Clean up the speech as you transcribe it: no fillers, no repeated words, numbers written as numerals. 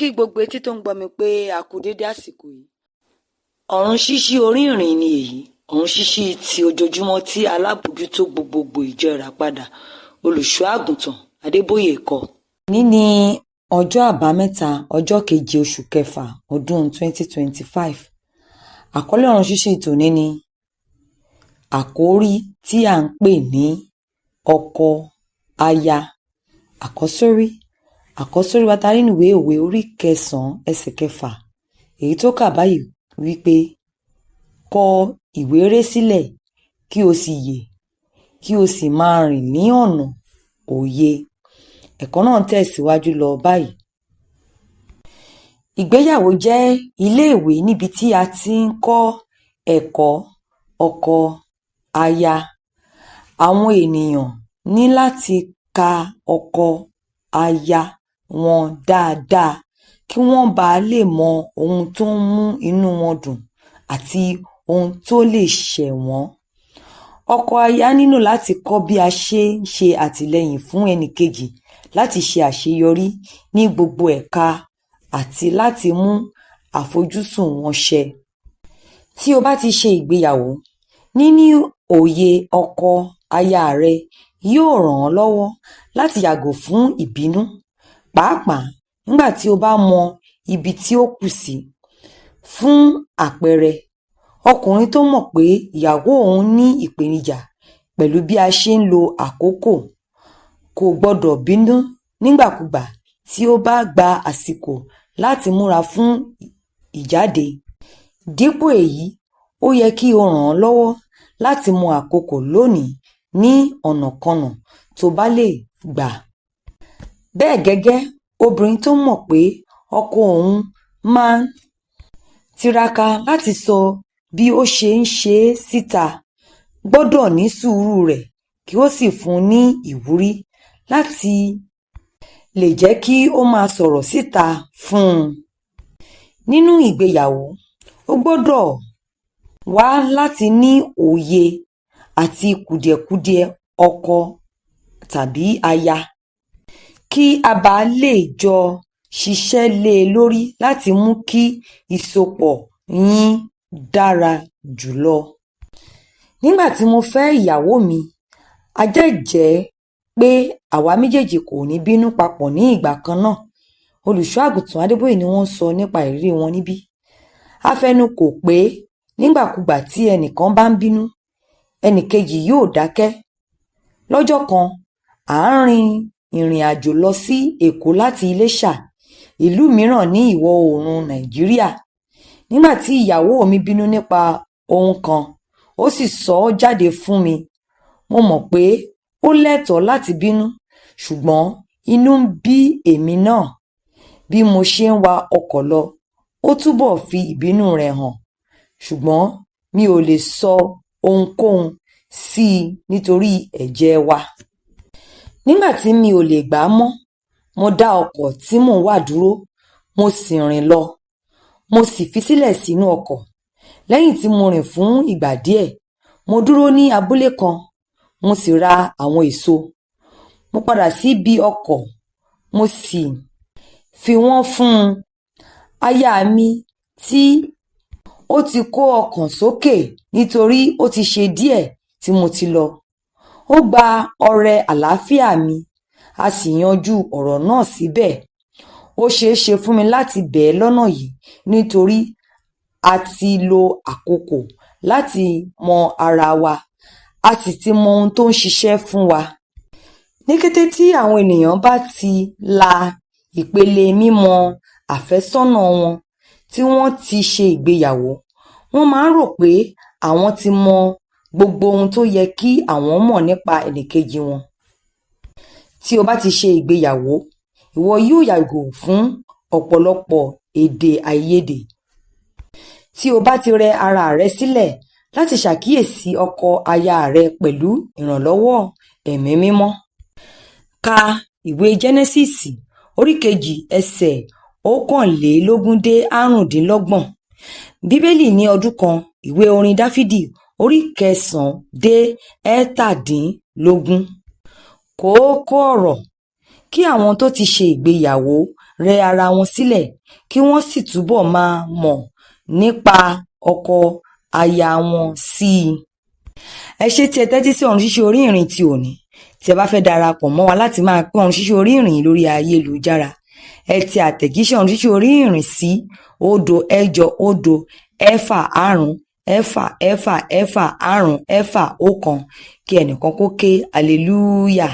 Kí gbogbo etí tó ń gbọ́ mi pé a kú dédé àsìkò yìí. Ọ̀run ṣíṣí orí ìrìn ni èyí, ọ̀run ṣíṣí ti ojoojúmọ́ tí alábòójútó gbogbogbò ìjọ Ìràpadà, Olùṣọ́ Àgùntàn Adébóyè kọ. Òní ní ọjọ́ Àbámẹ́ta, ọjọ́ keje oṣù kẹfà ọdún 2025. Àkọlé ọ̀run ṣíṣí tòní ni àkórí tí à ń pè ní ọkọ aya àkọ́sórí. Àkọ́sórí wa ta rí nínú ìwé Òwe orí kẹsàn-án ẹsẹ̀ kẹfà, èyí tó kà báyìí wípé: "Kọ ìwéré sílẹ̀ kí o sì yè, kí o sì máa rìn ní ọ̀nà òye." Ẹ̀kọ́ náà tẹ̀síwájú lọ báyìí. Ìgbéyàwó jẹ́ ilé-ìwé níbi tí a ti ń kọ́ ẹ̀kọ́ ọkọ aya. Àwọn ènìyàn ní láti ka ọkọ aya wọn dáadáa kí wọ́n ba lè mọ ohun tó ń mú inú wọn dùn àti ohun tó lè ṣẹ̀ wọ́n. Ọkọ aya nílò láti kọ́ bí a ṣe ń ṣe àtìlẹ́yìn fún ẹnìkejì láti ṣe àṣeyọrí ní gbogbo ẹ̀ka àti láti mú àfojúsùn wọn ṣẹ. Tí o bá ti ṣe ìgbéyàwó, níní òye ọkọ aya rẹ yóò ràn ọ́ lọ́wọ́ láti yàgò fún ìbínú, pàápàá nígbà tí o bá mọ ibi tí ó kù sí. Fún àpẹẹrẹ, ọkùnrin tó mọ̀ pé ìyàwó òun ní ìpèníjà pẹ̀lú bí a ṣe ń lo àkókò kò gbọdọ̀ bínú nígbàkúgbà tí ó bá gba àsìkò láti múra fún ìjáde. Dípò èyí, ó yẹ kí o ràn án lọ́wọ́ láti mọ àkókò lónìí ní ọ̀nàkọnà tó bá lè gbà. Bẹ́ẹ̀ gẹ́gẹ́, obìnrin tó mọ̀ pé ọkọ òun máa ń tiraka láti sọ bí ó ṣe ń ṣe é síta gbọ́dọ̀ ní sùúrù rẹ̀ kí ó sì fún un ní ìwúrí láti lè jẹ́ kí ó máa sọ̀rọ̀ síta fún un. Nínú ìgbéyàwó, ó gbọ́dọ̀ wá láti ní òye àti kùdìẹ̀kudiẹ ọkọ tàbí aya, kí a bàa lè jọ ṣiṣẹ́ lé e lórí láti mú kí ìsopọ̀ yín dára jùlọ. Nígbà tí mo fẹ́ ìyàwó mi, a jẹ́jẹ̀ẹ́ pé àwa méjèèjì kò ní bínú papọ̀ ní ìgbà kan náà. Olùṣọ́ Àgùntàn Adébóyè ni wọ́n ń sọ nípa ìrírí wọn níbí. A fẹnukò pé nígbàkúgbà tí ẹnìkan bá ń bínú, ẹnìkejì yóò dákẹ́. Lọ́jọ́ kan, à ń rin ìrìn àjò lọ sí Èkó láti Iléṣà, ìlú mìíràn ní ìwọ̀ oòrùn Nàìjíríà. Nígbà tí ìyàwó mi bínú nípa ohun kan, ó sì sọ ọ́ jáde fún mi. Mo mọ̀ pé ó lẹ́tọ̀ọ́ láti bínú, ṣùgbọ́n inú ń bí èmi náà. Bí mo ṣe ń wa ọkọ̀ lọ, ó túbọ̀ fi ìbínú rẹ̀ hàn, ṣùgbọ́n mi ò lè sọ ohunkóhun sí i nítorí ẹ̀jẹ̀ wa. Nígbà tí mi ò lè gbà á mọ́, mo dá ọkọ̀ tí mò ń wà dúró, mo sì rìn lọ. Mo sì fi sílẹ̀ sínú ọkọ̀. Lẹ́yìn tí mo rìn fún ìgbà díẹ̀, mo dúró ní abúlé kan, mo sì ra àwọn èso. Mo padà síbi ọkọ̀, mo sì fi wọ́n fún un. Aya mi tí ó ti kó ọkàn sókè nítorí ó ti ṣe díẹ̀ tí mo ti lọ. Ó gba ọrẹ àlàáfíà mi, a sì yanjú ọ̀rọ̀ náà síbẹ̀. Ó ṣeé ṣe fún mi láti bẹ̀ ẹ́ lọ́nà yìí nítorí a ti lo àkókò láti mọ ara wa, a sì ti mọ ohun tó ń ṣiṣẹ́ fún wa. Ní kété tí àwọn ènìyàn bá ti la ìpele mímọ àfẹ́sọ́nà wọn tí wọ́n ti ṣe ìgbéyàwó, wọ́n máa ń rò pé àwọn ti mọ gbogbo ohun tó yẹ kí àwọn mọ̀ nípa ẹnìkejì wọn. Tí o bá ti ṣe ìgbéyàwó, ìwọ yóò yàgò fún ọ̀pọ̀lọpọ̀ èdè àìyedè. Tí o bá ti rẹ ara rẹ sílẹ̀ láti ṣàkíyèsí ọkọ aya rẹ pẹ̀lú ìrànlọ́wọ́ Ẹ̀mí Mímọ́. Ka ìwé Jẹ́nẹ́sísì orí kejì ẹsẹ̀ 21 dé 25. Bíbélì ní ọdún kan, ìwé orin Dáfídì orí kẹsàn-án dé 17. Kókó ọ̀rọ̀: kí àwọn tó ti ṣe ìgbéyàwó rẹ ara wọn sílẹ̀ kí wọ́n sì túbọ̀ máa mọ̀ nípa ọkọ aya wọn sí i. Ẹ ṣé tí ẹ tẹ́tí sí Ọ̀run Ṣíṣí Orí Ìrìn ti òní. Tí ẹ bá fẹ́ darapọ̀ mọ́ wa láti máa pín Ọ̀run Ṣíṣí Orí Ìrìn lórí ayélujára, ẹ tẹ àtẹ̀jíṣẹ́ Ọ̀run Ṣíṣí Orí Ìrìn sí 0 8 0 6 5 6 6 6 5 6 1 kí ẹnìkan kó ké hallelujah.